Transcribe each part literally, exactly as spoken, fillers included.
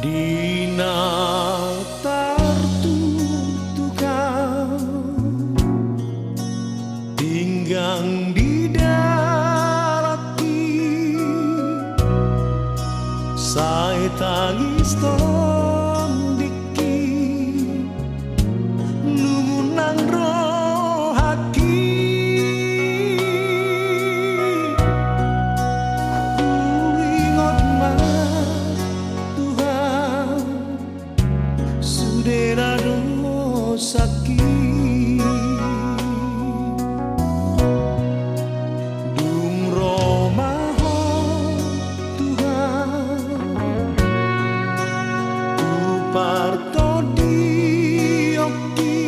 Di na tartuktuk au, pinggang di dalanki, sai tangis tondingki, nunga unang rohangki. Huingot ma Tuhan, sude na dosangki. Dung ro ma Ho Tuhan, tu partondionki,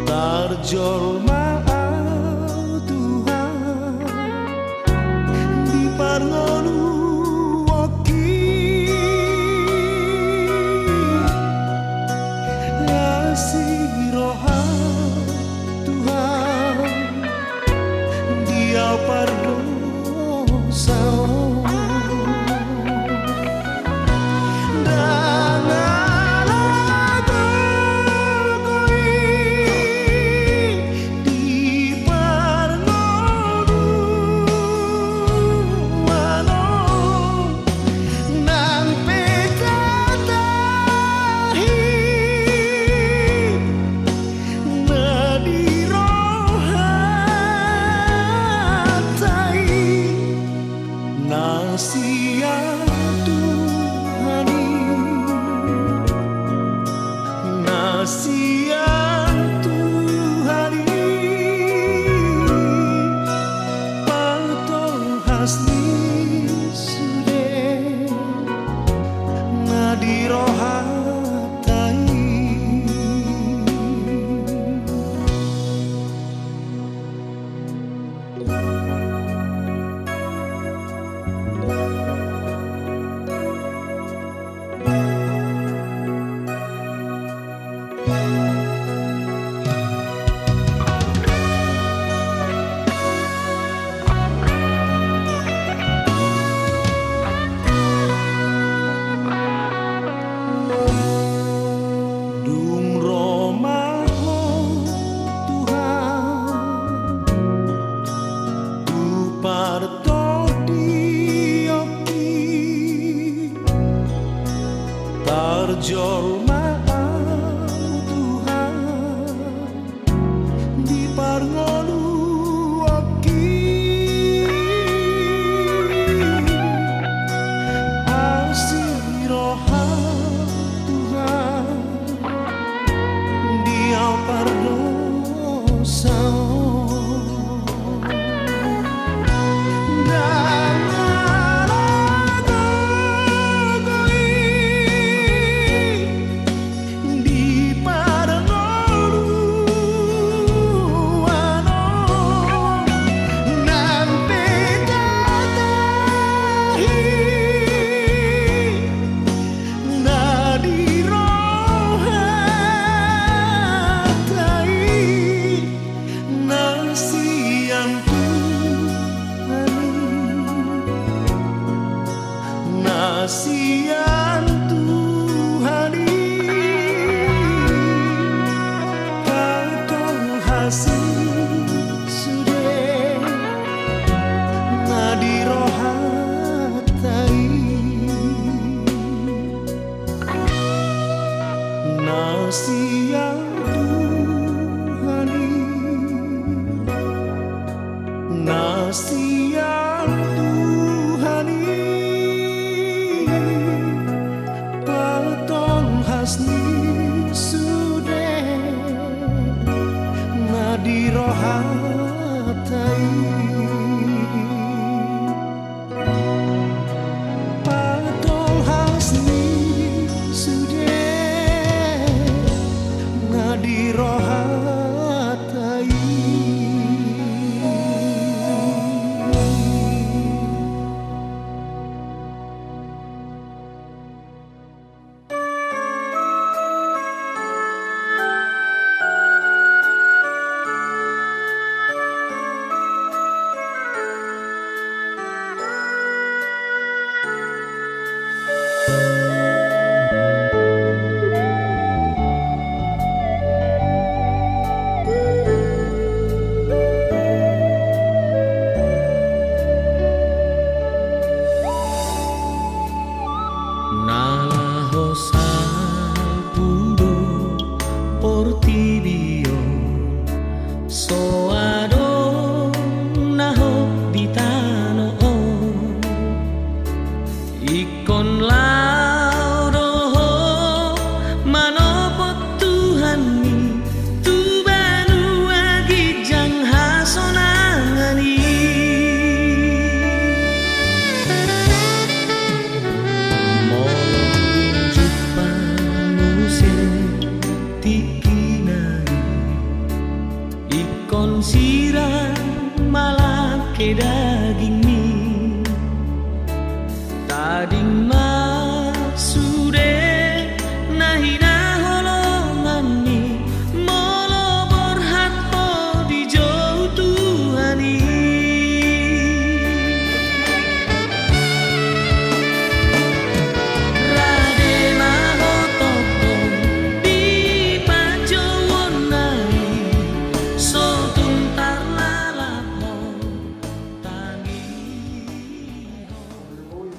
tarjolma au Tuhan di parngoluonki. Asi roha Tuhan di au pardosa on. Ndang ala gogo i di parngoluan on, nang pe tatahi na di rohanta i. Na sian Tuhan i, na sian Tuhan i, patolhas ni sude na di rohanta i. Dung ro ma Ho Tuhan tu partondionki, tarjolma au Tuhan di parngoluonki. Asi roha Tuhan di au pardosa on. Ndang ala gogo i di parngoluan on, nang pe tatahi na di rohanta i. Na sian Tuhan i, na sian Tuhan i, patolhas ni sude na di rohanta i. Na sian Tuhan i, na sian Tuhan i,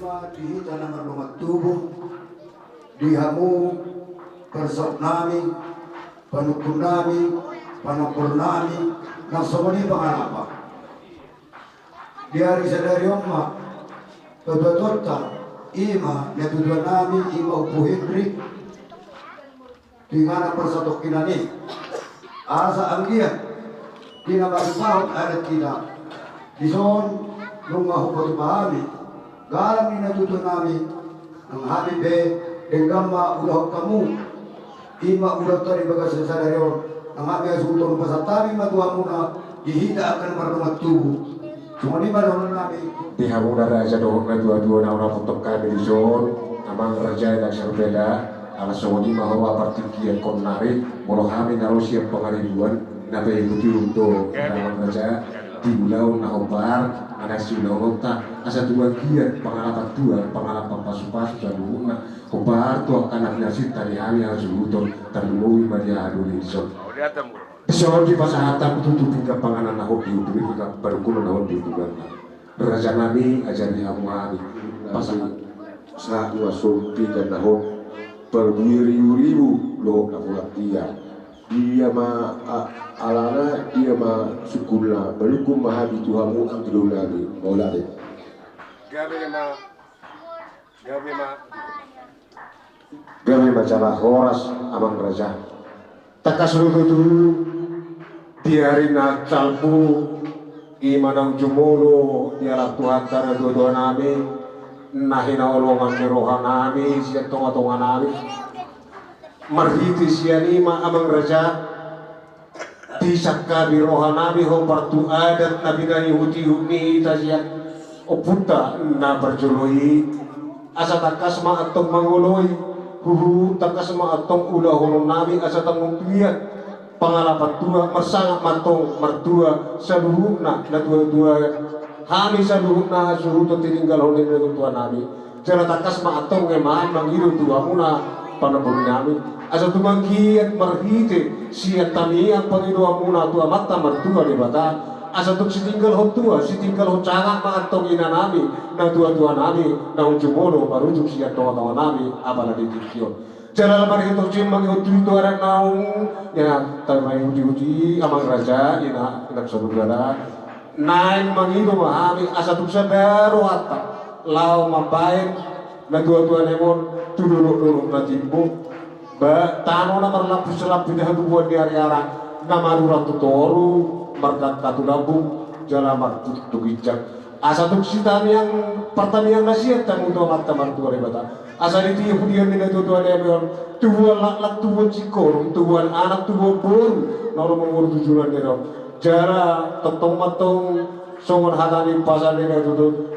Di hita na mardongan tubu, di hamu parsautnami, panungkunnami, panambolnami, na songon i pangalapan. Di ari sadari on ma patuatuonta, i ma natuatuanami, i ma Ompu Henry, tu inganan parsatongkinan i. Asa anggiat di na maripahot adat hita, dison nunga hupatupa hami galang ni natuatuanami, nang hami pe denggan ma ulahon hamu. I ma ulaonta di bagasan sadari on, nang hami hasuhuton pasahat hami ma tu hamuna di hita angka na mardongan tubu. Songon i ma dohononnami. Di hamuna raja dohot natuatua na hurapot hami dison, amang raja, inang sarbela, ala songon i ma huroha partingkian on nari, molo hami na ro sian pangaribuan, na paihutihut do amang raja, di ulaon na hombar, na naeng siulaononta, asa tung anggiat pangalapan tua, pangalapan pasupasu saluhutna, hombar tu angka na pinasinta ni hami hasuhuton, tarlumobi ma di aha do dison. Dison dipasahat hamu tutu pinggan panganon na hot di ujung i, pinggan panungkunan na hot di ujungna. Rajanami, ajari hamu hami pasahat. Sahat ma songon pinggan na hot, parbue riuribu dohot na portibi. Dia ma a-, alana, dia ma sungkunna, manungkun ma hami tu hamu anggi dohononnami. Mauliate. Gabe ma. Gabe ma. Gabe ma jala horas amang raja. Tangkas do tutu di ari na salpu, i ma na uju molo dialap Tuhanta natuatuanami, na hinaholongan ni rohanami sian tongatonganami. Marhite sian i ma amang raja, disangkapi rohanami hombar tu adat na pinaihutihut ni hita sian ompunta na parjolo i. Asa tangkas ma antong mangoloi huhut, tangkas ma antong ulahononnami, asa tanggung piat pangalapan tua, marsangap ma antong martua saluhutna natuatua, hami saluhutna hasuhuton tininggalhon ni natuatuanami. Jala tangkas ma antong nge ma mangido tu hamuna panambolinami, asa tung anggiat marhite sian tangiang pangidoanmuna tu Amanta Martua Debata, asa tung sitinggalhon tua, sitinggalhon sangap ma antong inanami natuatuanami na uju molo marujung sian tongatonganami apala di tingki on. Jala marhite on mangihut tu adat naung, ya, tama ihuti-huti amang raja, ina, inang sarbela. Naeng mangido ma hami asa tung sada rohanta laho mambahen natuatuanami on tu dolok-dolok na timbo. Ba tano na marlampus-lampus di hatubuan ni ariara, na marurat tu toru, margangka tu lambung, jala marputut tu ginjang. Asa tung sitangiang partangiang na sian hamu tu Amanta Martua Debata. Asa di tiap hudian ni natuatuanami on, tubuan laklak, tubuan singkoru, tubuan anak, tubuan boru, na ro mangolu tu joloan ni ari on. Jala tongtong ma antong songon hata ni pasal ni natuatua,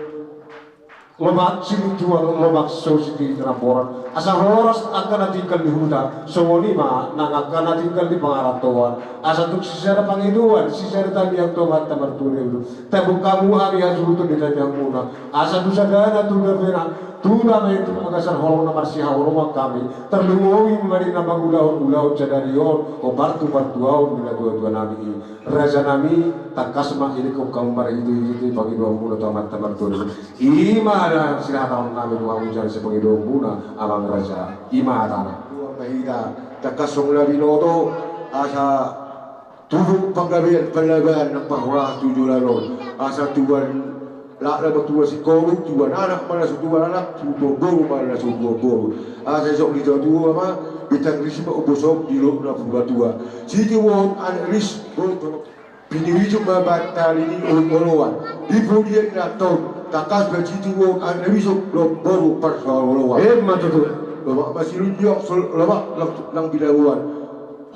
lomak silinjuang, lomak so sititi na borat. Asa horas angka na tinggal di huta, songon i ma nang angka na tinggal di pangarantoan. Asa tung sisada pangidoan, sisada tangiang tu Amanta Martua Debata. Tabuka hamu hami hasuhuton di tangiangmuna. Asa tu sada na tu damena, tu damena tu bagasan holong na marsihaholongan hami. Tarlumobi ma di na mangulahon ulaon sadari on, hombar tu partuaon ni natuatuanami i. Rajanami, tangkas ma ingkon hamu marhite-hite pangidoanmuna tu Amanta Martua Debata. I ma na sinahatahononnami tu hamu jala sipangidoanmuna amang raja. I ma hatana. Tuan ma hita, tangkas songon na binoto, asa tubu panggabean pallabaan nang parhorasan tu joloan on. Asa tubuan laklak ma tubuan singkoru, tubuan anak ma na so tubuan anak, tubuan boru ma na so tubuan boru. Asa isok ni tatua ma, bintang ris ma umbosan di dolok na purbatua. Sitiruon anak ris, boru. Pinirijung ma banta ni oloan. Di pudian na tong, tangkas ma sitiruon anak ris, boru parsaoloan. Emma tutu. Lomak ma silinjuang, lomak nang binaruan.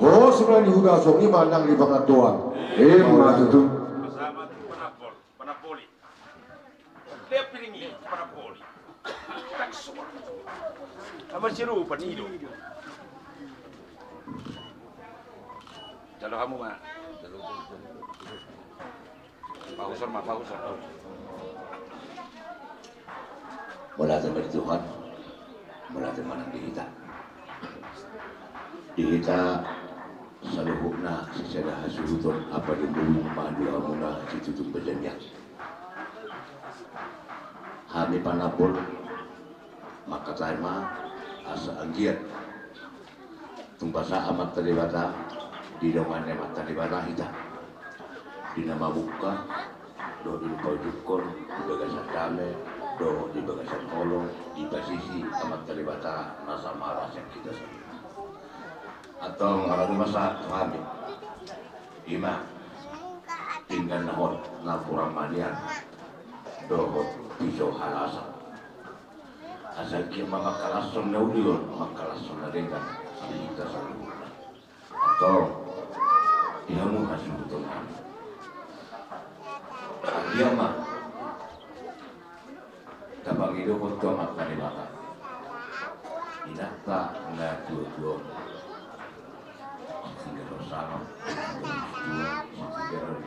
Horas ma di huta songon i ma nang di pangarantoan. Emma tutu. Panamboli. Dia piring i, panamboli. Takso. Ama siru panido. Jalo hamu ma. Pahusor ma, pahusor. Mauliate ma di Tuhan. Mauliate ma nang di hita. Di hita saluhutna sisada hasuhuton, apa di mulu ma di hamuna situtu pajanian. Hami panambol mangkatai ma asa anggiat tung basa Amanta Debata, didongani Amanta Debata hita di na mamungka dohot di na paujungkon, di bagasan dame dohot di bagasan holong, dipasisi Amanta Debata na samara sian hita saluhutna. Antong ala nunga sahat tu hami, ima pinggan na hot, napuran manian dohot piso halasan. Asa anggiat ma mangkalashon na uli on, mangkalashon na denggan di hita saluhutna. Antong di hamu hasuhuton nami, anggiat ma tapangidohon tu Amanta Debata inanta na tuatua on, sitinggal on sangap, sitinggal on situa, sitinggal on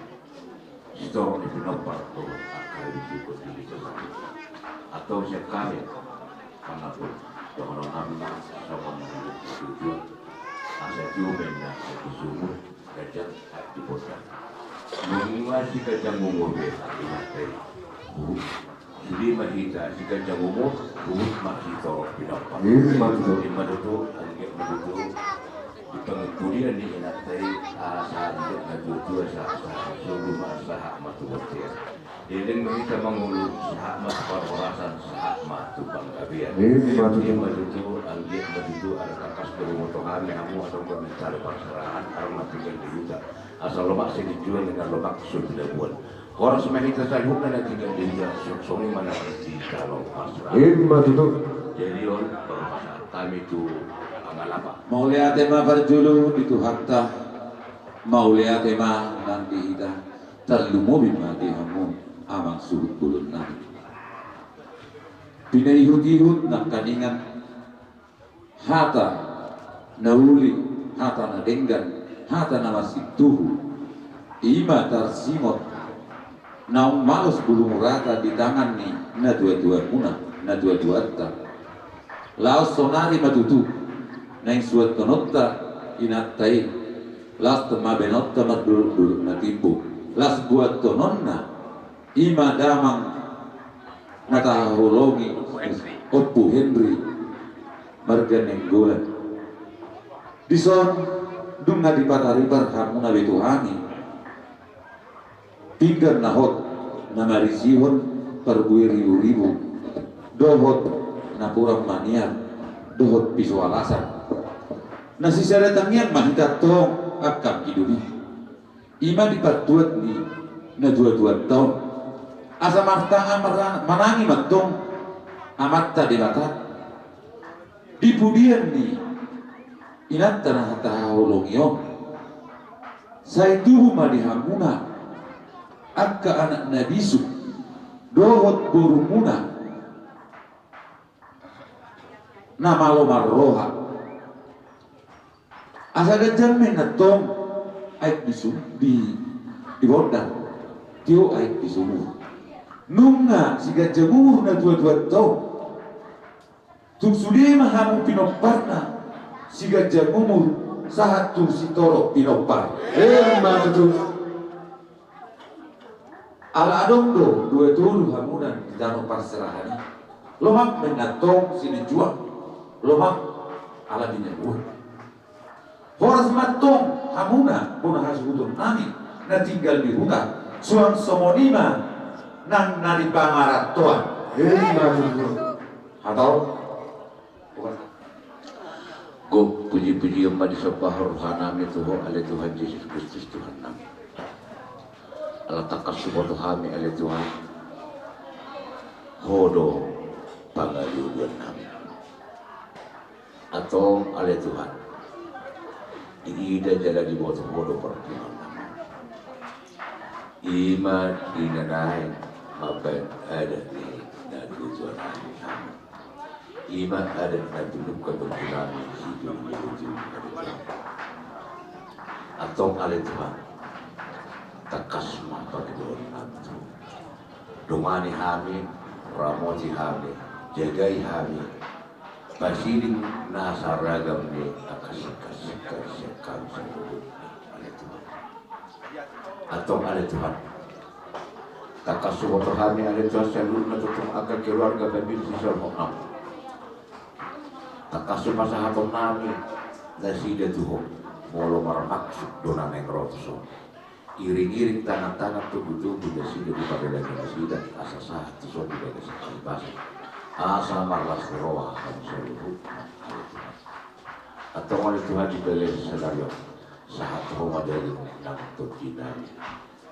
sitorop ni pinompar dohot angka hahipason ni hita saluhutna. Antong sian hami panambol, dohonon nami ma songon na tuatua, asa tio ma inna aek di sumur, ganjang aek di bondan. Nunga siganjang umur be inanta i, huhut sude ma hita siganjang umur, huhut ma sitorop pinompar. Ima tutu. Ima tutu, anggiat ma tutu di pangidoan ni inanta i, asa anggiat na tuatua, sahat, sahat solu ma, sahat ma tu bontean. Leleng ma hita mangolu, sahat ma tu parhorasan, sahat ma tu panggabean. Ima tutu. Ima tutu, anggiat ma tutu, ala tangkas do huboto hami, hamu adong do mansai parserahan, adong na tinggal di huta. Asa lomak silinjuang, inna lomak so binaboan. Horas ma hita saluhutna na tinggal di huta, suang songon i ma na di tano parserahan. Ima tutu. Jadi on, baru pasahat hami tu pangalapan. Mauliate ma parjolo di Tuhanta, mauliate ma nang di hita, tarlumobi ma di hamu amang suhut bolon nami. Pinaihutihut nangkaningan hata na uli, hata na denggan, hata na marsituhu, ima tarsingot naung malos bulung rata di tangan ni natuatuamuna, natuatuanta. Laos sonari ma tutu naeng suanhononta inanta i, laos ma baenonta mardolokdolok na timbo, laos buatkononna ima damang na tahaholongi Ompu Henry marga Nainggolan. Dison dung na dipararibar hamuna be tu hami pinggan na hot na marisihon parbue riburibu dohot napuran manian dohot piso alasan. Na sisada tangiang ma hita antong angka hidup i. Ima di partuat ni natuatuanta on. Asa martangan marang-, manangi ma antong Amanta Debata di pudian ni inanta na tahaholongi on. Sai tubu ma di hamuna angka anak na bisuk dohot borumuna na malo marroha. Asa ganjang ma inna antong aek di su-, di, di bondan, tio aek di sumur. Nunga siganjang umur natuatuanta on, tung sude ma hamu pinomparna siganjang umur sahat tu sitorop pinompar. Ima tutu. Ala adong do dua tolu hamuna di tano parserahan i. Lomak ma inna antong silinjuang, lomak ala binaboan. Horas ma antong hamuna bona hasuhuton nami na tinggal di huta, suang songon i ma nang na di pangarantoan. Ima tutu. Hatau. Gok pujipujian ma disombahon roha nami tu Ho ale Tuhan Jesus Kristus Tuhan nami. Ala tangkas huboto hami ale Tuhan, Ho do pangalualuan nami. Antong ale Tuhan, diida jala diboto Ho do parpunguan nami. Ima di na naeng mambaen adat ni natuatua nami. Ima adat na pinungka-tungka nami sijolo-jolo. Antong ale Tuhan, tangkas ma pangidoan nami tu Ho. Dongani hami, ramoti hami, jagai hami, pasilin nasa ragam ni angka singkat-singkat sian hami saluhutna ale Tuhan. Antong ale Tuhan, Tangkas huboto hami ale Tuhan saluhutna tongtong angka keluarga pamilsa ni si Solhot nami. Tangkas hupasahaton nami nasida tu Ho, molo marmaksud do na naeng ro tu son. Iring-iring tangan-tangan togu-togu nasida di pardalanan nasida, asa sahat tu son di bagasan hahipason. Asa marlas ni roha hami saluhutna ale Tuhan. Antong ale Tuhan di bagasan sadari on, sahat tu Ho ma daging nang tondi nami.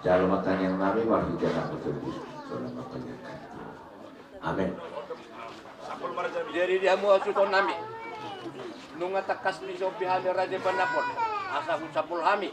Jalo ma tangiang nami marhite Anakmu Kristus, jalo ma tangiang nami. Amen. Jadi di hamu hasuhuton nami, nunga tangkas disombi hami raja i pandapotan, asa husampul hami.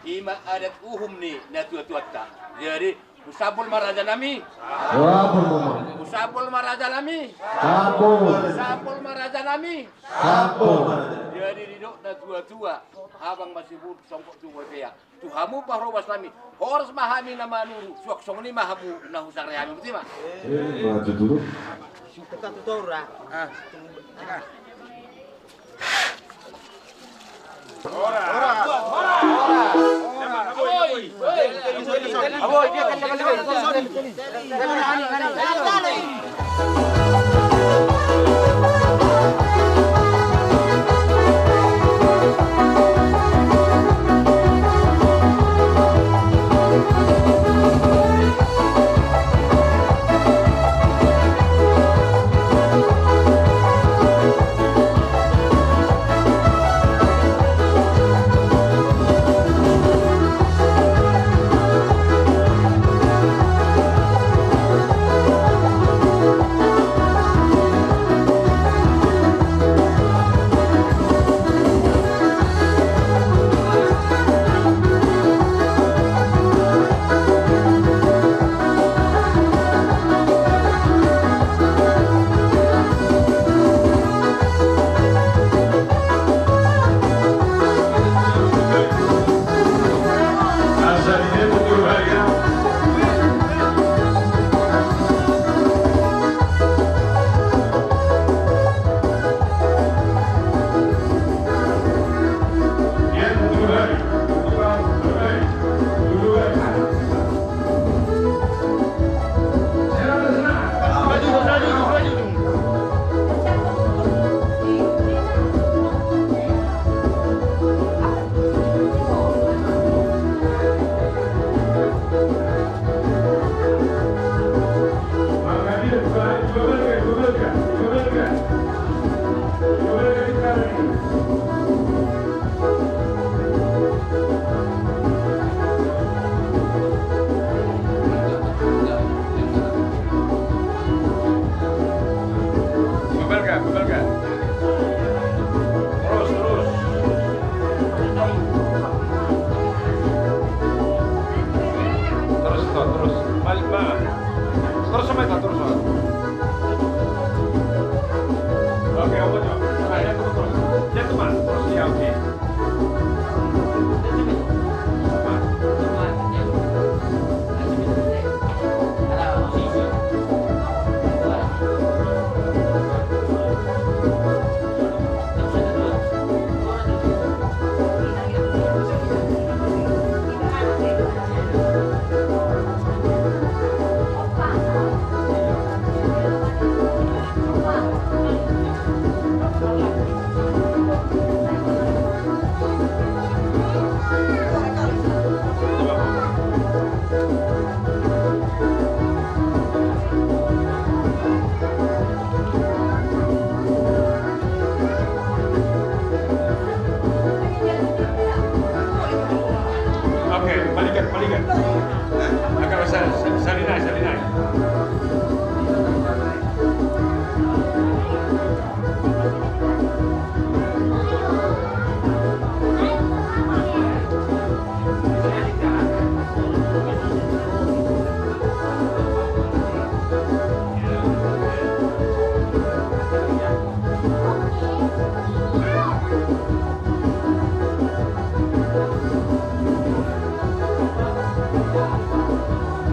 I ma adat uhum ni natuatuanta. Jadi, husampul ma raja nami. Husampul ma. Husampul ma raja nami. Sampul. Husampul ma raja nami. Sampul. Jadi didok natuatua, habang masibur songkop tu bontean. Tu hamu parhobas nami, horas ma hami na manuru, suang songon i ma hamu na husarihon hami, botima. Eh, ma tuturu. Suka tu tora. Ah. Terus, terus. Terus, terus. Balik, Bang. Terus, terus. Oke, oke, oke. Nah, ya, terus, terus. Ya, itu, Bang. Terus, ya, oke. Oke, balikan, balikan. Agak sa-, sa-, sarinai, sarinai.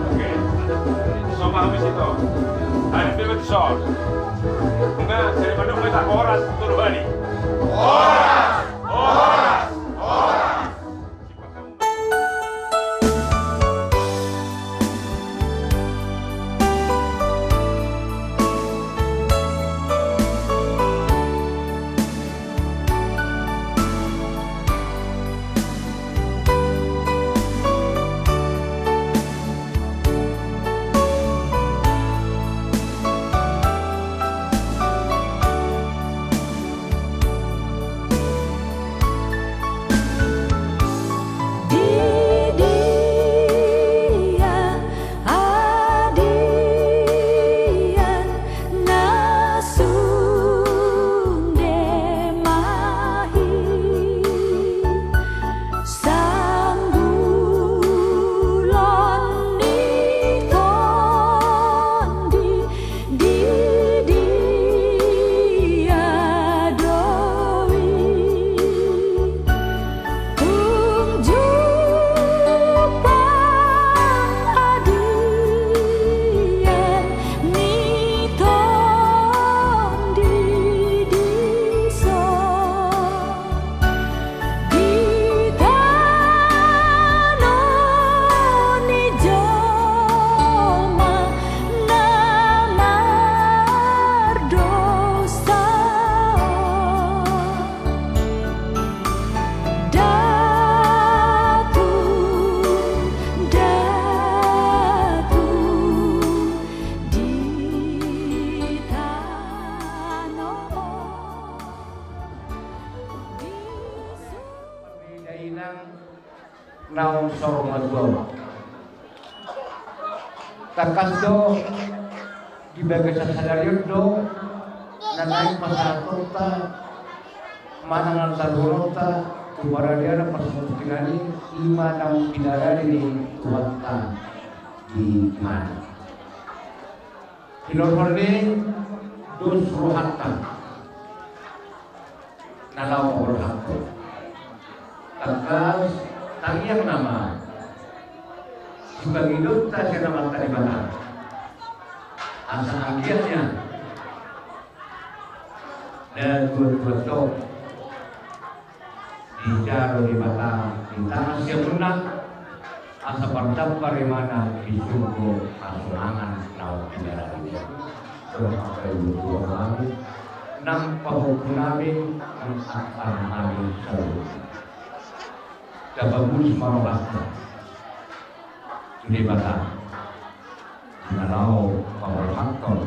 Oke. Sopa habis itu. Tadi dia betul. Enggak, jadi mana kita horas, turun balik. Horas! Horas! Horas! Naung saur matua. Tangkas do di bagasan sadari on do na naeng pasahatonta manang na taruhononta tu paradiana parsatutunan i, ima naung pinarade ni Tuhanta di mana. Hinorhon ni dos rohanta na laho paborhathon. Tangkas tangiang nama sipangidonta sian Amanta Debata asa anggiat nian na tuatua on dijalo Debata di tangan siamunna asa mardampar imana di surgo hasonangan naung pinarade. Dohot angka ibu tua nami nang pahompu nami nang angka nami saluhutna. Tapabulus ma rohanta tu Debata na laho paborhathon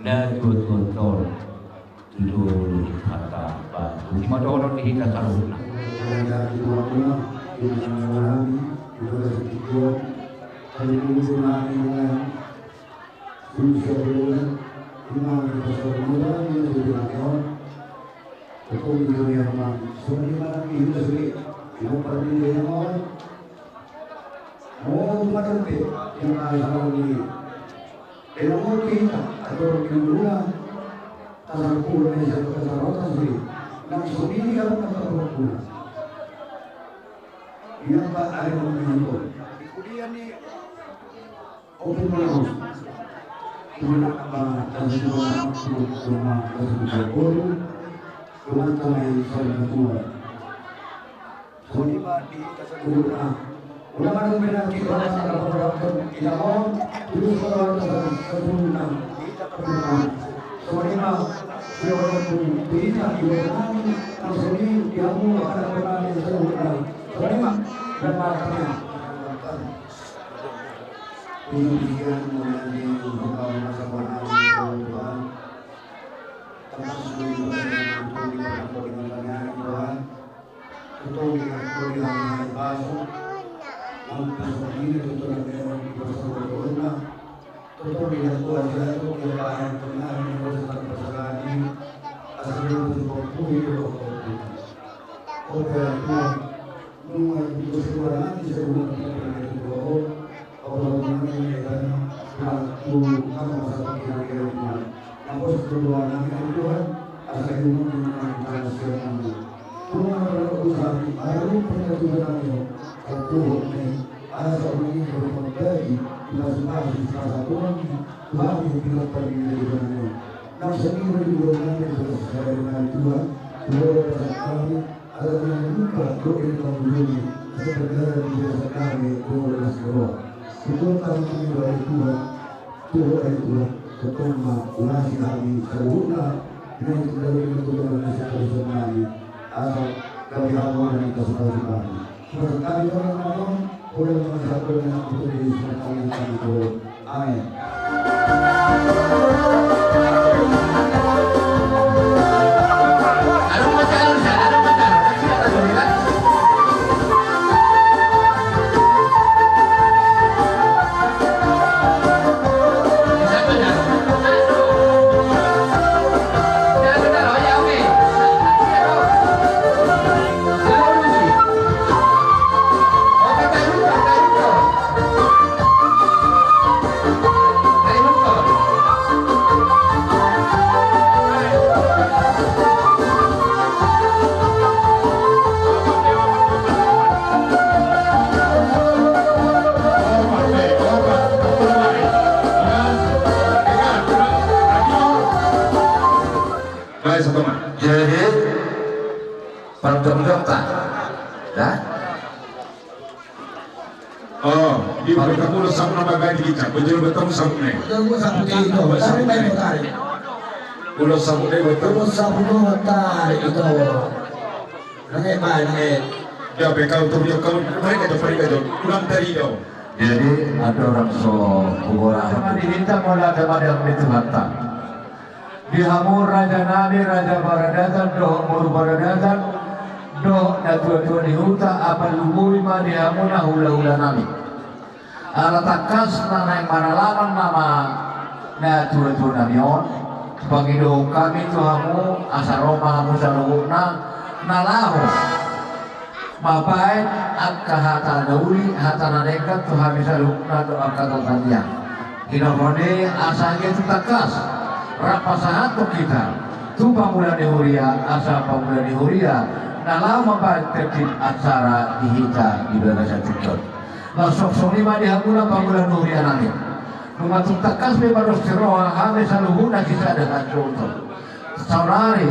na tuatua on. Tutu hata batu. Ima dohonon ni hita saluhutna. Molo tung pe, yang lain hal ni. Dengan mungkin, atau di rumah, tasar puluh ni siapa tasar otas ni. Nang sendiri kamu kata orang tua. Yang tak ada yang menyentuh. Kemudian ni, open malam. Cuma apa, tasar cuma, cuma, cuma, tasar cuma, cuma, cuma, cuma, cuma, Songon i ma di hita saluhutna. Unang adong be na di hita saluhutna. Songon i ma di hita saluhutna. Di hita saluhutna. Songon i ma. Songon i ma. Songon i ma. Songon i ma. Tuhan. Tuhan. Tuhan. Ala nunga lupa doa ni pangulumi, saudara di biasa kami, doa las doa. Syukur kami kami doa Tuhan, doa Tuhan, ketemu ulas kami, saudara, dengan saudara dengan saudara nasi kami semani, asal kami hamu dan kita suka sekali. Terima kasih kami teman-teman, boleh mengucapkan yang betul di semua kami yang kami doa. Amin. Jadi, pantang jokta. Dah? Oh, di berkam ulos sabun nama baik di kita. Bejol betong sabun nih. Ulos sabun nih. Ulos sabun nih betong. Ulos sabun nih tarik itu. Nange baik nange. Ya, be kau tuh, ya, kau mereka tuh, mereka tuh. Ulang tadi dong. Jadi ada orang so kubora. Sama diminta mula ada pada itu mata. Di hamu raja nami, Raja Baradatan, dohot boru Baradatan, Dohot natuatua ni huta, apan luboi ma di hamuna hulahula nami. Ala tangkas na naeng maralaman nama natuatua nami on, pangidohon hami tu hamu asa ro ma hamu saluhutna na laho mambahen angka hata na uli, hata na denggan tu hami saluhutna dohot angka tangiang. Hinorhon i asa anggiat tu tangkas rap pasahathon hita tu pangula ni huria, asa pangula ni huria na laho mambahen tertib acara di hita di bagasan tingki on. Laos songon i ma di hamuna pangula ni huria nami. Nunga tung tangkas be maros ni roha hami saluhutna sisada hajolton. Saonari,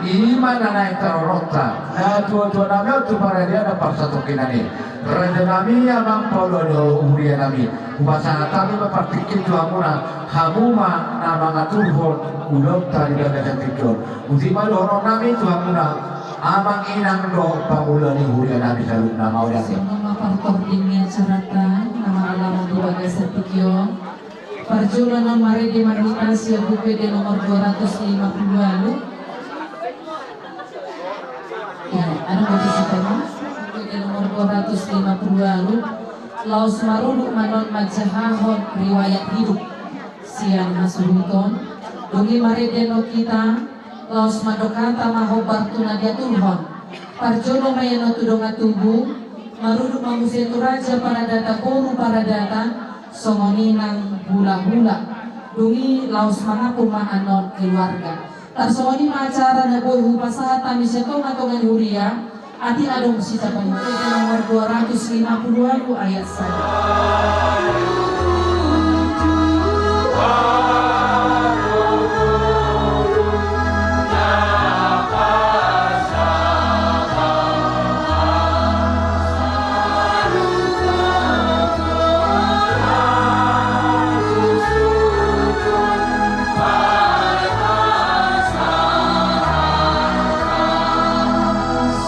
i ma na naeng taroronta natuatua nami on tu paradiana parsatongkinan i. Raja nami, amang pangula ni huria nami, hupasahat hami ma partingkian tu hamuna, hamu ma na mangaturhon ulaonta di bagasan tingki on. Botima dohonon nami tu hamuna, amang inang dohot pangula ni huria nami saluhutna, mauliate. Songon i ma partording ni acaranta na maralaman di bagasan tingki on. Parjolo annon marende ma hita sian buku ende nomor dua ratus lima puluh walu. Ya, annon berisi tema buku ende nomor dua ratus lima puluh walu. Laos marudut ma annon manjahahon riwayat hidup sian hasuhuton. Dung i marende annon hita, laos mandok hata ma hombar tu na diaturhon. Parjolo ma i annon tu dongan tubu, marudut ma muse tu raja paradata, boru paradata, songon i nang hulahula. Dung i laos mangaku ma annon keluarga. Tarsongon i ma acara na boi hupasahat hami sian tongatonga ni huria. Atik adong sitapan. Nomor dua ratus lima puluh walu ayat sada.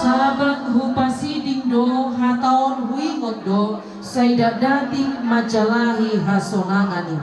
Sabat hupasiding do, hata on huingot do, sai dakdatik manjalahi hasonangan i.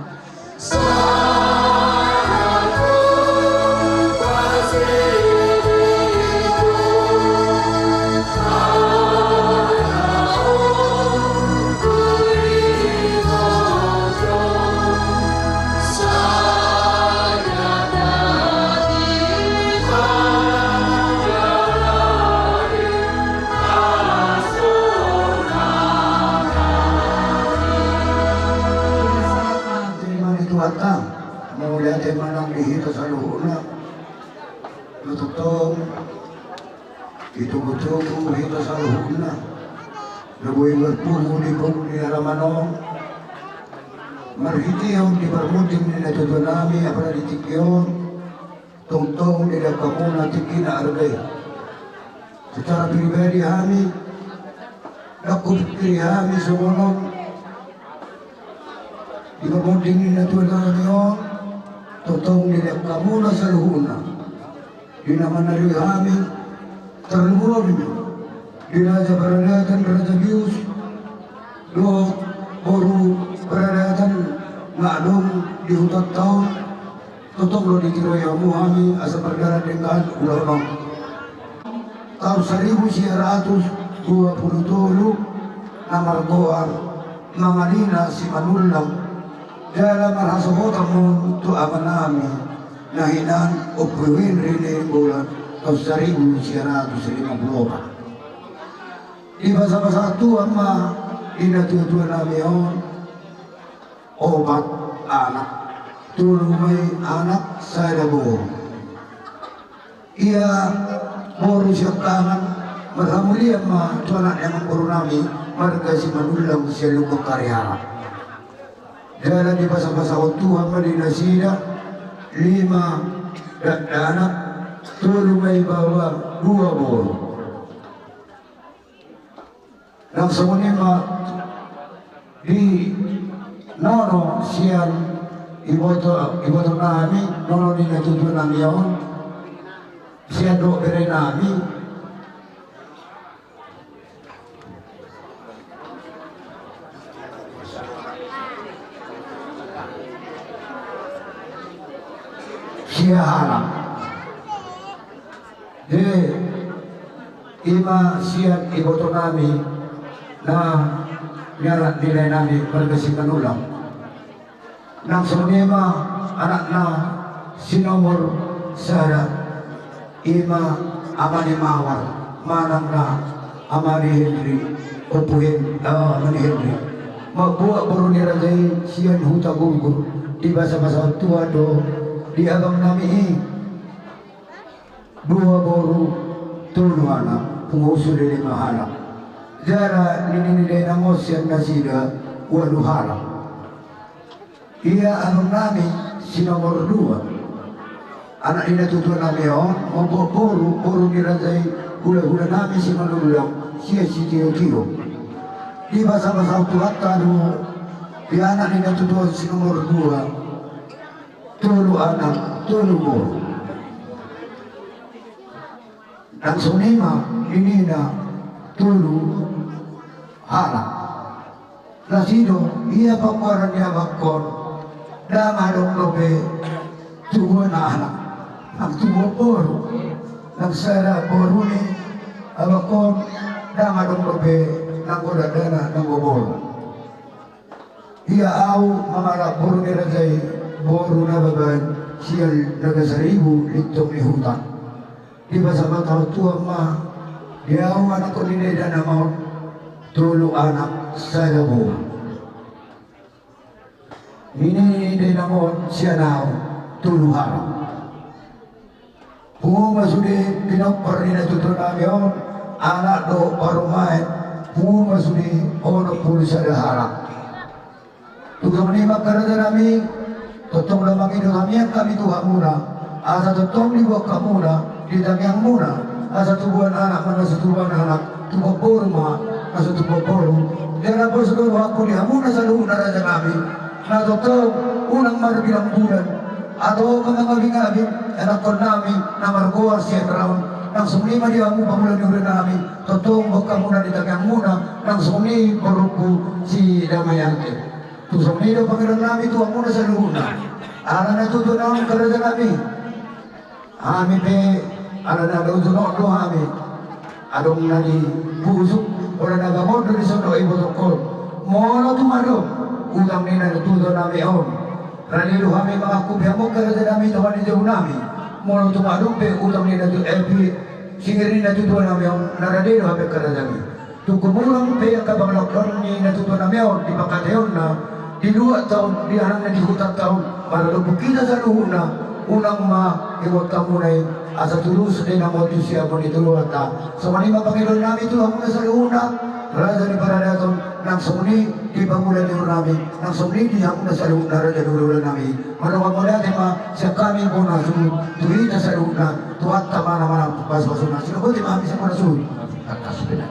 Terima ni Tuhanta, mauliate ma nang di hita saluhutna. Tongtong ditogutogu hita saluhutna na boi marpungu di pungu ni alaman on. Marhitehon di parmunding ni natuatua nami, apala di tingki on, tongtong dilehon hamuna tingki na arga i. Secara pribadi hami, ndang hupikiri hami songon on, di parmunding ni natuatua nami on, tongtong dilehon hamuna saluhutna. Di na manalui hami, tarlumobi di raja paradatan, raja bius, dohot boru paradatan na adong di hutanta on, tongtong do ditiroi hamu hami asa mardalan denggan ulaon on. Taon saribu sia ratus dua pulu tolu na margoar Mangalina Simanullang, jala marhasohotan ma on tu amanami na hinan Ompu Henry Nainggolan, taon saribu sia ratus lima pulu opat. Dipasapasahat Tuhan ma di natuatua nami on opat anak, tolu ma i anak, sada boru. Ia boru siangkangan, marhamulian ma tu anak ni amangboru nami marga Simanullang sian Lumban Kariharang. Jala dipasapasahon Tuhan ma di nasida lima dakdanak, tolu ma i baoa, dua boru. Nang songon i ma di nono sian iboto, iboto nami, nono ni natuatua nami on, sian dohot bere nami. Siahalang. Jadi, Ima sian iboto nami na nialap ni lae nami marga Simanullang. Nang songon i ma anakna si nomor sada, ima Ama ni Mawar manang na Ama ni Henry, Ompu Hen, eh, Ama ni Henry. Mambuat boru ni raja i sian Huta Gurgur, dibasabasahon Tuhan do di abang nami i. Dua boru, tolu anak, pungu sude lima halak. Jala nini ni dainang on sian nasida ualu halak. Ia abang nami si nomor dua, anak ni natuatua nami on, mambuat boru, boru ni raja i, hulahula nami Simanullang sian Sitiotio. Dibasabasahon Tuhanta do di anak ni natuatua on si nomor dua, tolu anak, tolu boru. Nang songon i ma ninina, tolu halak. Nasida, ia pamoruon ni abangkon, ndang adong dope tubuan anak, nang tubuan boru. Nang sada boru ni abangkon, ndang adong dope nanggo dakdanak nanggo boru. Ia au mangalap boru ni raja i, boru Nababan sian Nagasaribu, Lintong ni Huta. Dibasabasahon Tuhan ma di au anakkon ni dainang on, tolu anak sada boru. Nini ni dainang on sian au, tolu halak. Pungu ma sude pinompar ni natuatua nami on, anak dohot parumaen, pungu ma sude onom pulu sada halak. Tung songon i ma angka raja nami, tongtong do mangido hami, hami tu hamuna, asa tongtong diboan hamuna di tangiangmuna, asa tubuan anak ma na so tubuan anak, tubuan boru ma na so tubuan boru. Jala pos do rohangku di hamuna saluhutna raja nami, na tongtong unang marbilang bulan atau mangabingabing anakkon nami na margoar si Henra on. Nang songon i ma di hamu pangula ni huria nami, tongtong boan hamuna di tangiangmuna, nang songon i borungku si Damayanti. Tung songon i do pangidoan nami tu hamuna saluhutna. Ala na tutu na on angka raja nami, hami pe ala na lojo do hami. Adong na di pusok, ala na bangon do di son dohot ibotongkon. Molo tung adong utang ni na tutu nami on, rade do hami mangangkupi hamu angka raja nami, tu hami ni jabu nami. Molo tung adong pe utang ni na tutu, eh, pi-, singir ni na tutu nami on, na rade do hami angka raja nami. Tung hurang pe angka pangalaohon ni na tutu nami on di pangkataionna, di luat taon, di anakna di hutanta on, maralobuk hita saluhutna, unang ma iboan hamuna i, asa tulus dainang on tu siamun ni tulang-tulang. Songon i ma pangidoan nami tu hamuna saluhutna raja ni paradaton, nang songon i di pangula ni huria nami, nang songon i di hamuna saluhutna raja ni hulahula nami. Mandok mauliate ma sian hami bona suhut tu hita saluhutna, Tuhanta ma na manang pasupasuna. Siboto ma hami sian bona suhut. Tangkas pe na.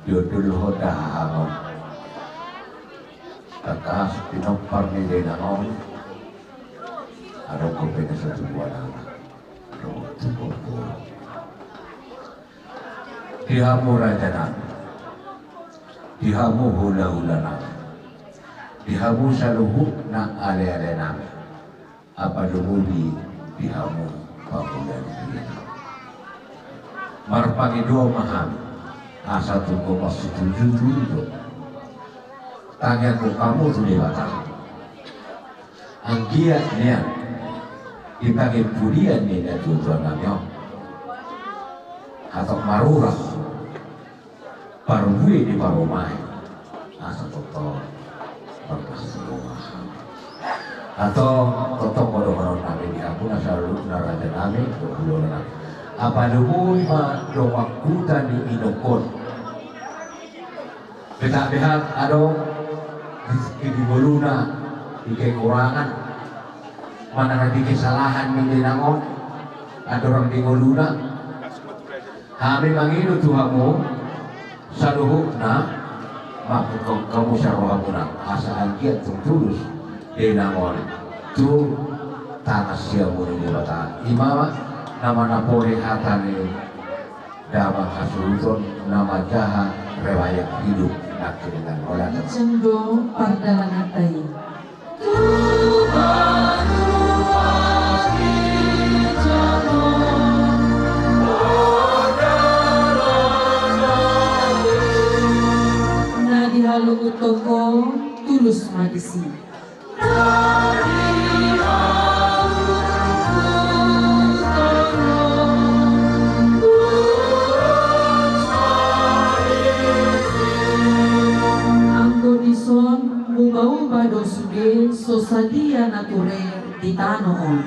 Diondolhon da hahangon. Tangkas pinompar ni dainang on. Adong dope na so tubuan anak, adong tubuan boru. Di hamu raja nami, di hamu hulahula nami, di hamu saluhutna aleale nami. Apalua di, di hamu pangula ni huria nami. Marpangido ma hami, asa tung marsiujung-ujung do tangiangkon hamu tu Debata. Anggiat nian di pangimpudian ni na tutu nami on, hatop marurat parbue ni parumaen, asa tongtong pernah sekolah. Atau tongtong ma dohonon nami di hamuna saluhutna raja nami, dohot hulahula nami. Apalua ma dongan huta ni inongkon. Beta behat adong di, di ngoluna di kekurangan, manang di kesalahan ni dainang on, andorang di ngoluna. Hami mangido tu hamu saluhutna, mamungka hamu sian rohamuna, asa anggiat tung tulus dainang on tu tangan siamun ni Debata. I ma na manapori hata ni damang hasuhuton na manjaha riwayat hidup nangkin na holan. Ijin do pardalananta i. Ture di tano on.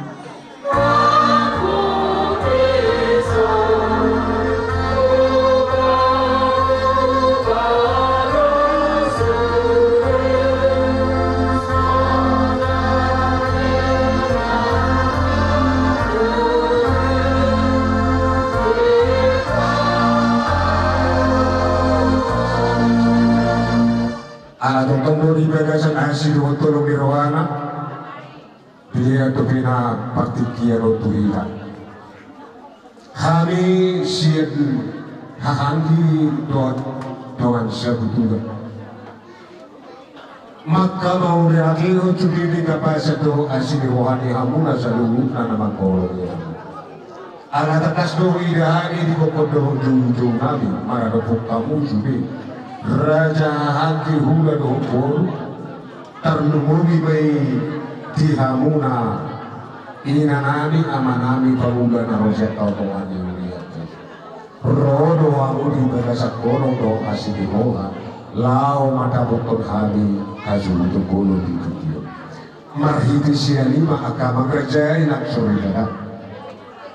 Ala tongtong do di bagasan asi dohot holong ni rohana, pilihan tu pina partingkian on tu hita. Hami sian hahaanggi dohot dongan sabutuan. Mangka mauliate ho tu diri na pasahat dohot asi ni roha ni hamuna saluhutna na mangkaholongi hami. Ala tangkas do huida hami di gokhon dohot joujou nami maradophon hamu sude raja, hahaanggi, hula dohot boru. Tarlumobi ma i di hamuna inanami, amanami, pangula na ro sian haholongan ni huria. Ro do hamu di bagasan holong dohot asi ni roha laho mandapothon hami hasuhuton bolon di tingki on. Marhite sian i ma angka amang raja i nang soripada.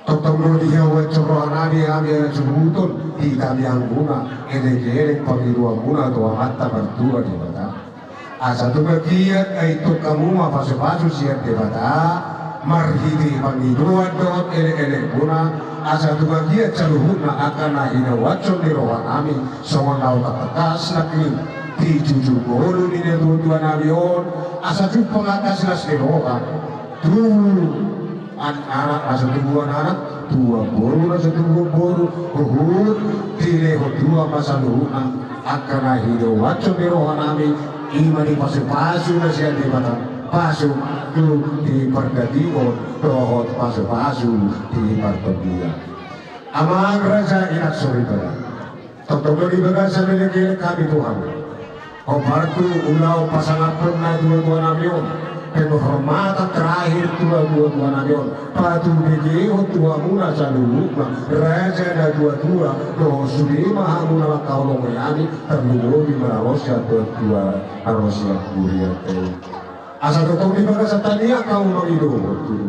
Tongtong do dihahuanhon rohanami hami hasuhuton di tangiangmuna, elekelek pangidoanmuna tu Amanta Martua Debata. Asa tung bagian ai tong hamu ma pasupasu sian Debata marhite pangidoan dohot elekelekmuna, asa tung bagian saluhutna angka na hinahuashon ni rohanami songon na tangkas nangkin di jujur ngolu ni natuatuanami on, asa jumpang angka silas ni roha. Tu anak na so tubu anak, tu boru na so tubu boru, huhut dilehon hamu ma saluhutna angka na hinahuashon ni rohanami, i ma di pasupasu na sian Debata, pasupasu di pardagingon dohot pasupasu di partondian. Amang raja i nang soripada. Tongtong do di bagasan elekelek hami tu hamu. Hombar tu ulaon pasangaphon natuatuanami on, penghormatan terakhir tu natuatuanami on, patubegehon tu hamuna saluhutna raja natuatua dohot sude ma hamuna mangkaholongi hami, tarlumobi ma na ro sian natuatua na ro sian hurianta i. Asa tongtong di bagasan tangiang hamu mangido tu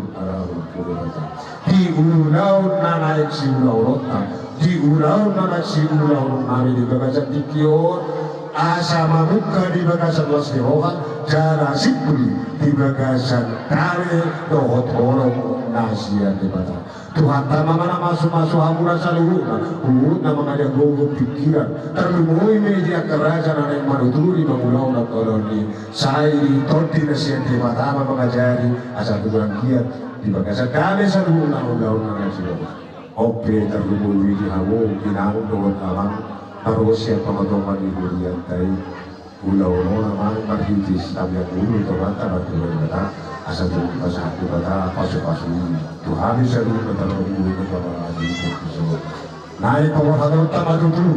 Debata di ulaon na naeng siulaononta, di ulaon na naeng siulaononnami di bagasan tingki on, asa mamungka di bagasan las ni roha jala simpul di bagasan dame dohot holong na sian Debata. Tuhanta ma na mamasumasu hamuna saluhutna, huhut na mangaliat gogo pingkiran, tarlumobi ma i di angka raja na naeng manuturi mangulahon angka ulaon i. Sai di tondi na sian Debata ma mangajari asa tung anggiat di bagasan dame saluhutna ulaonna na sian Debata. On pe tarlumobi di hamu inang dohot amang na ro sian tongatonga ni hurianta i. Ulaon on amang marhite sitamiang ngolu tu Amanta Martua Debata, asa tung dipasahat Debata pasupasu i tu hami saluhutna, tarlumobi tu amang Adi. Naeng paborhatonta ma tutu,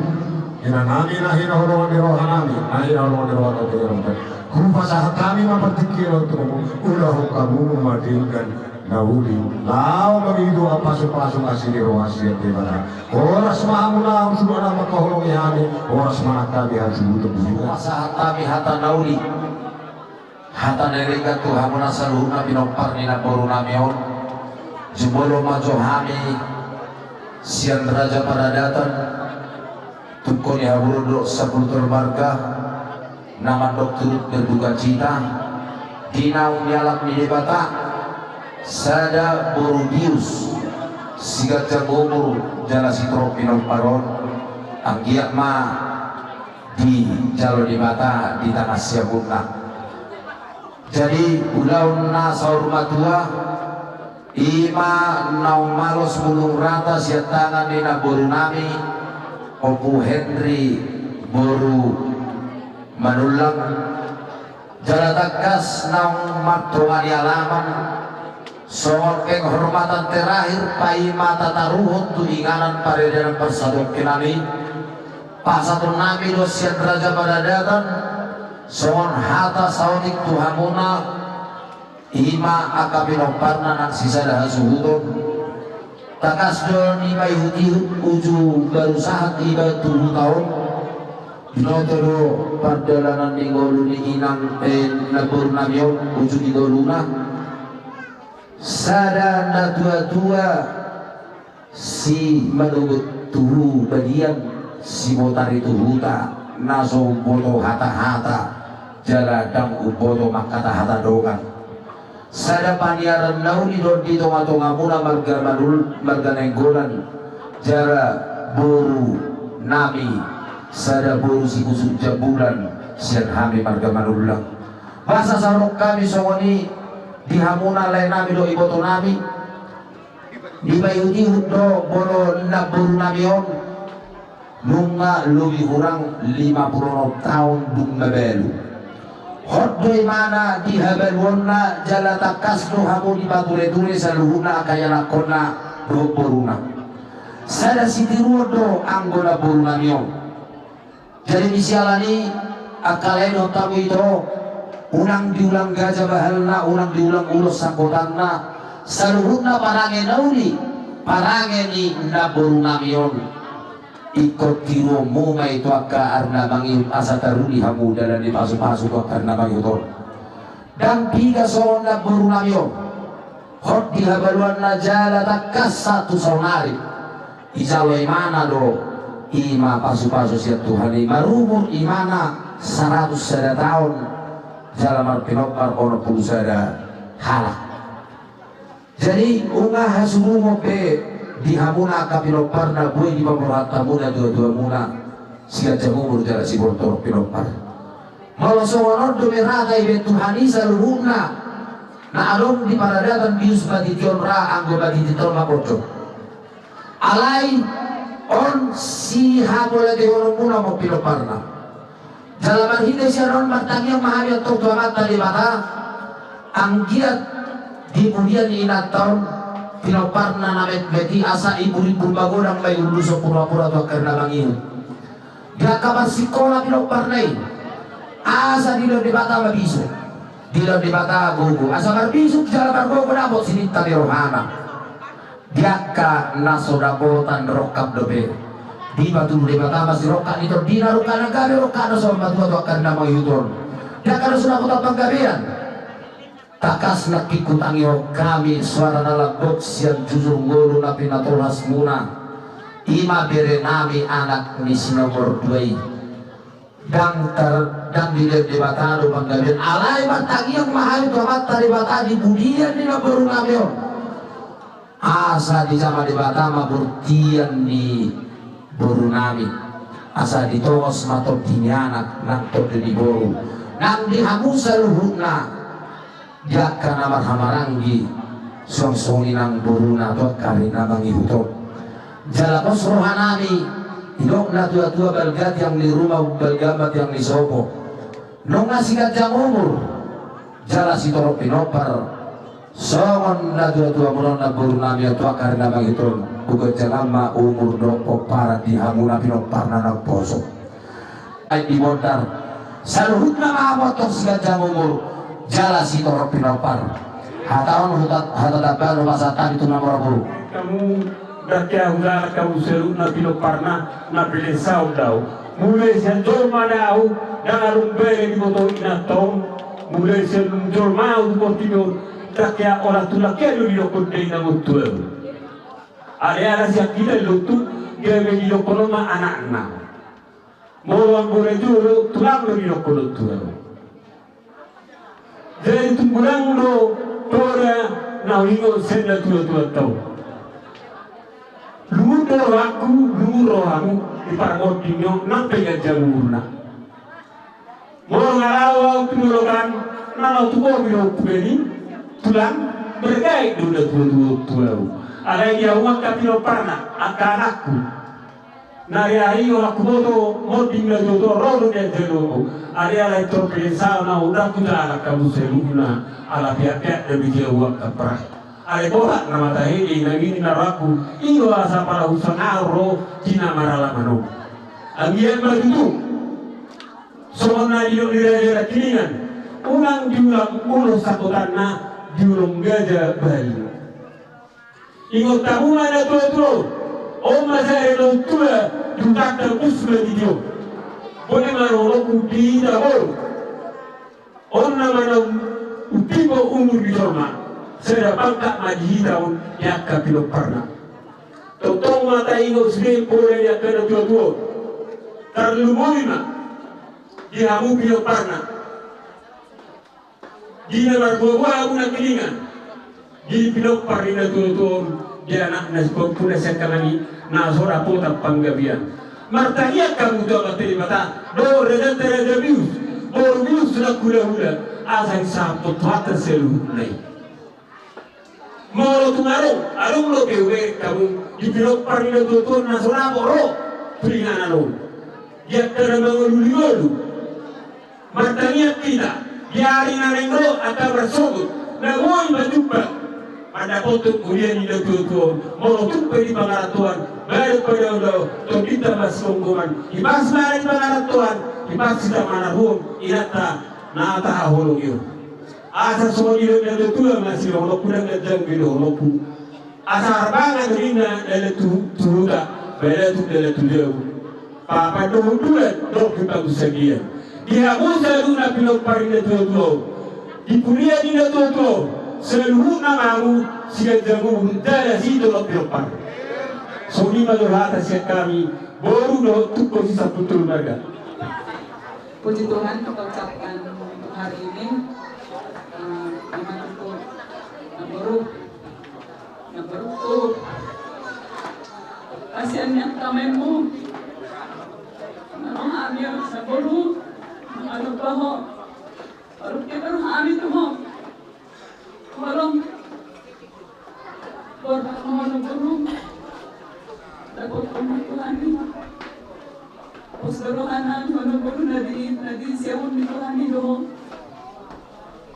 inanami na hinaholongan ni rohanami, na hinaholongan ni rohanami. Hupasahat hami ma partingkian on tu hamu, ulahon hamu ma denggan na uli laho mangido pasupasu asi ni roha sian Debata. Horas ma hamu na suda na mangkaholongi hami, horas ma nang hami hasuhuton. Pasahat hami hata na uli, hata na denggan tu hamuna saluhutna pinompar ni namborunami on. Jumolo ma jo hami sian Raja Paradatan, tungko ni haburon dohot sapuluh tolu marga na mandok turut berdukacita di naung nialap ni Debata sada boru bius, siganjang umur jala sitorop pinompar on. Anggiat ma dijalo Debata di tangan siamunna. Jadi ulaon na saur matua i ma naung malos bulung rata sian tangan ni namborunami Ompu Henry boru Manullang. Jala tangkas naung martonga ni alaman songon penghormatan terakhir paima tataruhon tu inganan paredanan parsatongkinan i, pasahatonnami do sian Raja Paradatan songon hata saotik tu hamuna, i ma angka pinomparna nang sisada hasuhuton. Tangkas do nipaihutihut uju baru sahat iba tu huta on. Binoto do pardalanan ni ngolu ni inang, eh, namborunami on uju di ngoluna. Sada natuatua, simanogot tu hu badian, sibotari tu huta, na so umboto hatahata jala ndang umboto mangkatahata dongan. Sada paniaran na uli do di tongatongamuna marga Manul, marga Nainggolan, jala boru nami, sada boru sipusuk jambulan sian hami marga Manullang. Boasa saonok hami songon i di hamuna lae nami dohot iboto nami? Dipaihutihut do molo namboru nami on nunga lobi hurang lima pulu onom taon dung mabalu. Hot do imana di habaluonna jala tangkas do hamu dipatureture saluhutna angka ianakhonna dohot boruna. Sada sitiruon do anggo namboru nami on. Jadi di siala ni i, angka lae dohot hamu ito, unang diulang gaja bahalna, unang diulang ulos sangkotanna, saluhutna parange na uli, parange ni namboru nami on. Ingkon tiruonmu ma i tu angka ari na mangihut asa taruli hamu dalan ni pasupasu tu angka ari na mangihut on. Ndang piga songon namboru nami on. Hot di habaluanna jala tangkas sahat tu saonari. Dijalo imana do i ma pasupasu sian Tuhan i, marumur imana saratus sada taon jala marpinompar onom pulu sada halak. Jadi unang hasurungon be di hamuna angka pinomparna, boi dipaborhat hamu natuatuamuna siganjang umur jala siborhat torop pinompar. Molo songon on dope rata ibaen Tuhan i saluhutna na adong di paradatan, bius ma tintin on ra, anggo ma tintin on ma pojok. Alai on sihapolatehononmuna ma pinomparna. Jala marhite sian on martangiang ma hami antong tu Amanta Debata, anggiat di pudian ni inanta on pinomparna na metmet i asa imburimbur magodang ma i, ulos purapura tu angka ari na mangihut. Di angka marsikola pinomparna i asa dilehon Debata ma bisuk, dilehon Debata gogo asa marbisuk jala margogo dapot sininta ni rohana. Di angka na so dapotan rongkap dope, dipatudu Debata ma sirongkap ni tondina, rongkap na gabe, rongkap na so matua tu angka ari na mangihut on. Di angka na so dapotan panggabean, tangkas nangkin hutangihon hami soara na lambok sian jujur ngolu na pinatolhasmuna, i ma bere nami anak ni si nomor dua i. Ndang tar, ndang dilehon Debata do panggabean, alai martangiang ma hami tu Amanta Debata di pudian ni namboru nami on. Asa dijama Debata ma bortian ni boru nami. Asa ditongos ma tondi ni anak nang tondi ni boru nang di hamu saluhutna. Di angka na marhamaranggi suang songon i nang boruna tu angka ari na mangihut on. Jala pos roha nami, didok natuatua, balga tiang ni ruma, balga ma tiang ni sopo. Nunga siganjang umur jala sitorop pinompar songon natuatuamuna on namboru nami on tu angka ari na mangihut on, huganjangan ma umur dohot pomparan di hamuna pinomparna na umposo. Ai di bondar saluhutna ma hamu antong siganjang umur jala sitorop pinompar. Hata on huta, hata tamba do pasahat hami tu na mora boru. Hamu ndang hea hujalo hamu saluhutna pinomparna na pilensaon do ahu. Mulai sian jolma do ahu ndang adong bere diboto inanta on. Mulai sian jolma ahu tu portibi on ndang hea, olat tulang hea do didokkon dainang on tu ahu. Alai ala sian hita do tu gabe didokkon on ma anakna. Molo anggo na jolo tulang do didokkon on tu ahu. Jadi tumbulang do poda na huingot sian natuatuanta on. Lungun do rohangku, lungun rohamu di parmonding on nang pe ganjang umurna. Molo nga laho ahu tu dolok an, na laho tu boru do umpuan i, tulang, bergaek do natuatua tu ahu. Alai di ahu angka pinomparna, angka anakku. Na riahi olat huboto monding na tuatua ro do di anjalo ahu. Alai ala pintor pilensaon ahu ndang hujalo hamu saluhutna, ala peakpeak do di ahu angka parah. Alai borat na mata hede nangkin na rohangku, i do asa pala husangap ro di na maralaman on. Anggiat ma tutu songon na nidok ni raja nangkiningan, unang diulang ulos sangkotanna, diulang gaja bahalna. Ingot hamu ma natuatua on, on ma sada na umtua di hutanta, pos ma tintin on. Boi ma rohangku di hita boru. On nama na umtimbo umur ni jolma. Sada pangkat ma di hita on di angka pinomparna. Tongtong ma taingot sude pola ni angka na tuatua on. Tarlumobi ma di hamu pinomparna. Di na marboaboa hamu nangkiningan, di pinompar ni na tuatua on, di anakna, sipampuna sian angka nami na so dapotan panggabean. Martangiang hamu tu Amanta Debata dohot raja, raja bius, boru bius na hulahula, asa disahaphon Tuhanta saluhutna i. Molo tung adong, adong dope hubereng hamu di pinompar ni na tuatua on na so dapot ro tu inganan on, di angka na mangolungolu. Martangiang hita di ari na naeng ro, angka marsogot na boi manjumpang mandapothon huria ni na tuatua on. Molo tung pe di pangarantoan, badan padaodao, tondinta ma sigomgoman, hipas ma di pangarantoan, hipas hita manaruhon inanta na tahaholongi on. Asa songon i do na tuatua ma sidohononku, ndang ganjang be dohononku. Asa arbangan do ninna dalan tu, tu huta, balatuk dalan tu jabu. Papandohon dulan dohot pangusadian di hamu saluhutna pinompar ni na tuatua on, di huria ni na tuatua on, saluhutna ma hamu siganjang umur jala sitolop pinompar. Songon i ma jolo hata sian hami, boru dohot tungkol sisampulu tolu marga. Puji Tuhan, kita ucapkan untuk hari ini, eh, memang untuk namboru, namboru tu. Kasihan ni angka amangmu. Namboru hami, namboru, namboru baho. Baru kita hami tu ho. Holong. Borhat ma ho namboru. Dapothon ma Tuhan i. Pos do roha nami ho namboru, na di, na di siamun ni Tuhan i do ho.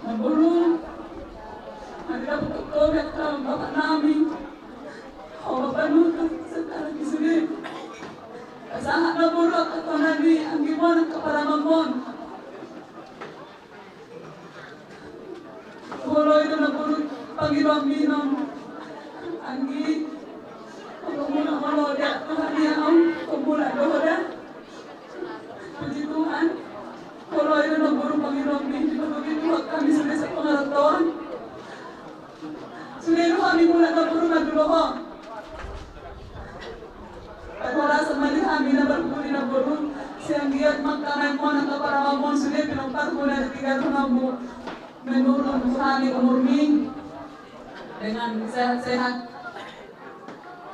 Namboru. Na di dapothon ho angka bapak nami. Ho bapak nuntut sekarang di sude. Pasahat namboru angka tona ni anggimon, angka paramangmon. Molo i do namboru pangidoan ni anggi. Molo, molo, molo dia Tuhan i au, molo do ho da. Puji Tuhan. Molo i do namboru pangidoan ni, dipatuhi Tuhan hami sude sapangarantoan. Sude do hami mulak namboru, na dulu ho. Paholasan ma di hami na marpudi namboru, sai anggiat ma angka amangmon, angka paramangmon sude pinomparmuna di tiga tonammu. Menurun tu hami umurmi dengan sehat-sehat.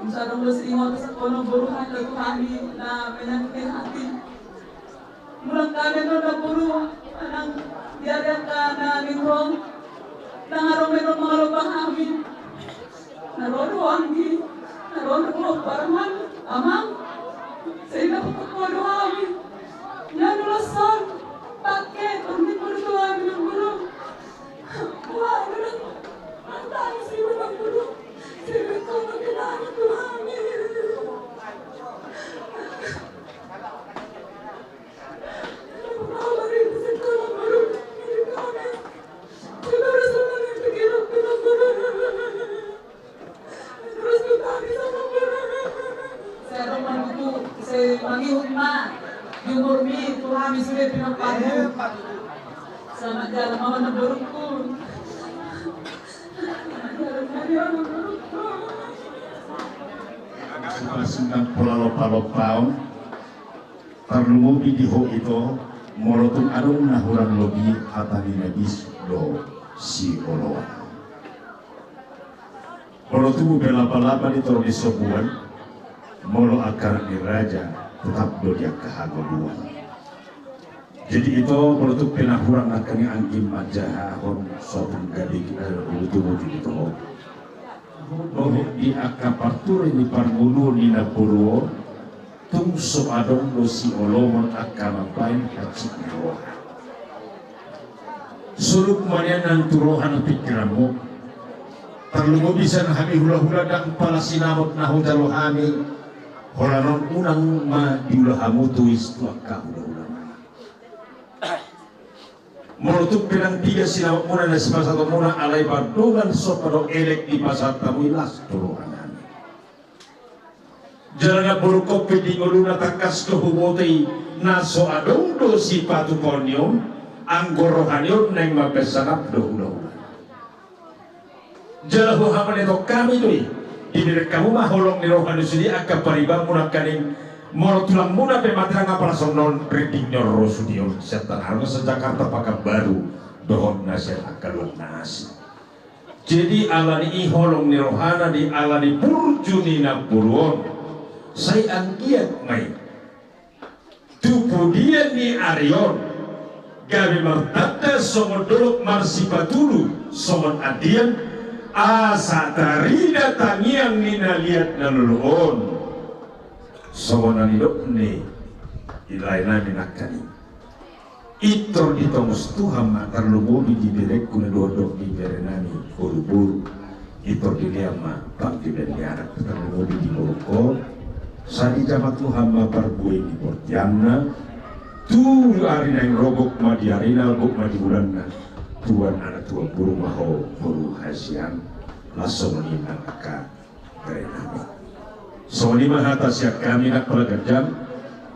Nunga adong do siringot sakono boru hata tu hami na menyakiti hati. Mulak hami do namboru, nang di ari angka na naeng ro, nang adong do mangalopa hami. Na ro do anggi, na ro do parman, amang. Sai na pukul do hami. Na nulos on, pake, turun di puluh tu hami namboru. Wah, udah. Mantap sih, udah dulu. Sini kau pakai nangis tu hami. Sai adong ma tutu, sai mangihut ma di umurmi tu hami sude pinomparmu. Selamat jalan ma ho namborungku. Selamat jalan ma ho namborungku. Singkat pola lopa-lopa on. Tarlumobi di ho ito, molo tung adong na hurang lobi, hata ni na bisuk do sioloan. Molo tubu pe lapa-lapa di toru ni sobuan, molo angka anak ni raja tetap do di angka hagoluan. Jadi ito, molo tung pe na hurang angka ni anggi manjahahon, sotung gabe kita dulu tubu di ito. Dohot di angka parture ni parngoluon ni namboru on, tung so adong do siolomon angka mambahen hansit ni roha. Soluk ma nian nang tu roha nang pingkiranmu. Tarlumobi sian hami hula-hula, ndang pala sinamot na hujalo hami. Holan on unang ma diula hamu tois tu angka hula-hula. Molo tung pe ndang piga sinamotmuna na sipasahatonmuna, alai pardongan sopa do elek dipasahat hamu i, las do roha nami. Jala namborungkon pe di ngoluna tangkas do huboto i, na so adong do sipatupaon ni on, anggo roha ni on naeng mambahen sangap do hula-hula. Jala huhamaneton hami do i. Dibereng hamu ma holong ni roha ni sude angka paribanmuna nangkaning, molo tulangmuna pe mate nang apala songon on, rinding ni on ro sude on sian tano on, sian Jakarta, Pakanbaru, dohot na sian angka luat na asing. Jadi ala ni i holong ni rohana di ala ni burju ni namboru on, sai anggiat ma i tu pudian ni ari on gabe martanda songon dolok marsipatulu songon andian, asa tarida tangiang ni na liat na lolo on. Songon na nidok ni laenami nangkaning, pintor ditongos Tuhan ma, tarlumobi di berengku na dohot di berenami boruboru. Pintor dilean ma panggabean ni anak, tarlumobi di borungkon. Sai dijama Tuhan ma parbue ni bortianna. Tu ari naeng ro, gok ma di arina, gok ma di bulanna. Tuan anak tuan boru ma ho boru hasian. Laos songon i nang angka berenami. Songon i ma hata sian hami nang pala ganjang,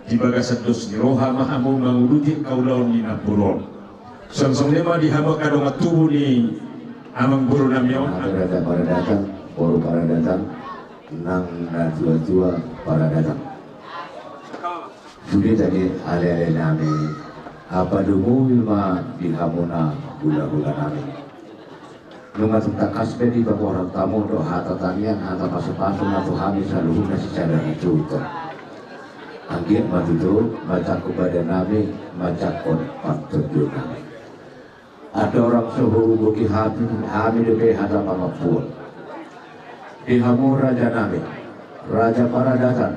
di bagasan dos ni roha ma hamu manguduti angka ulaon ni namboru on. Songon songon i ma di hamu angka dongan tubu ni amangborunami on. Amang Raja Paradatang, boru Paradatang, nang natuatua Paradatang. Sude tadi alealenami, padomuhon ma di hamuna hulahulanami. Nunga tung tangkas pe dipaboahon hamu do hata tangiang, hata pasupasu na tu hami saluhutna sisada hatutup. Anggiat ma tutu manjangkon badanami, manjangkon partondionnami. Andorang so hurubuki hami, hami dope hata pangampuon. Di hamu rajanami, Raja Paradatang,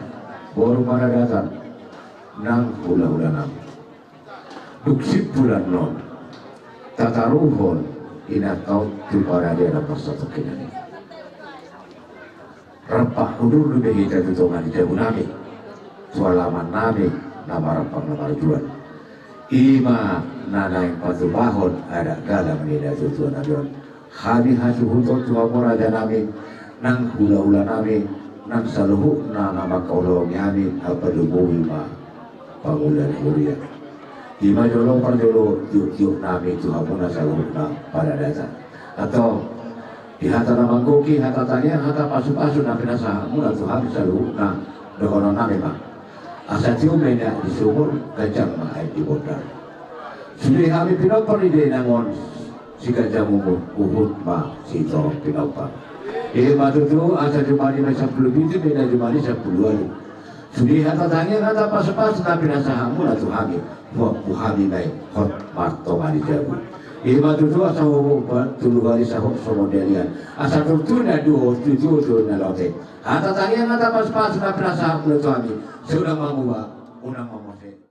boru Paradatang, nang hulahulanami. Dung simpulan on, tataruhon inanta on tu parade na parsatongkinan i. Rampak hundul do be hita tu tonga ni jabunami, tu alamannami na marampang na marjual. I ma na naeng patupahon adat galang ni natuatuanami on. Hami hasuhuton tu hamu rajanami, nang hulahulanami, nang saluhutna na mangkaholongi hami, padomuhon ma pangula ni huria. I ma jolo parjolo tiuptiupnami tu hamuna saluhutna Paradatang. Antong, di hata na manggohi, hata tangiang, hata pasupasu na pinasahatmuna tu hami saluhutna, dohononnami ma: Asa tiur ma i di sumur, ganjang ma aek di bondar. Sude hami pinompar di dainang on, siganjang umur, huhut ma sitorop pinompar. I ma tutu, asa jumadi ma i sampulu pitu, beda jumadi sampulu ualu. Sude hata tangiang, hata pasupasu na pinasahatmuna tu hami, huampu hami ma i hot martonga ni jabu. I ma tutu, asa huhut tolu ari sahot songon dalihan, asa turtu na duo, tutu tu na lote. Hata tangiang, hata pasupasu na pinasahatmuna tu hami, sai unang manguba, unang mamose.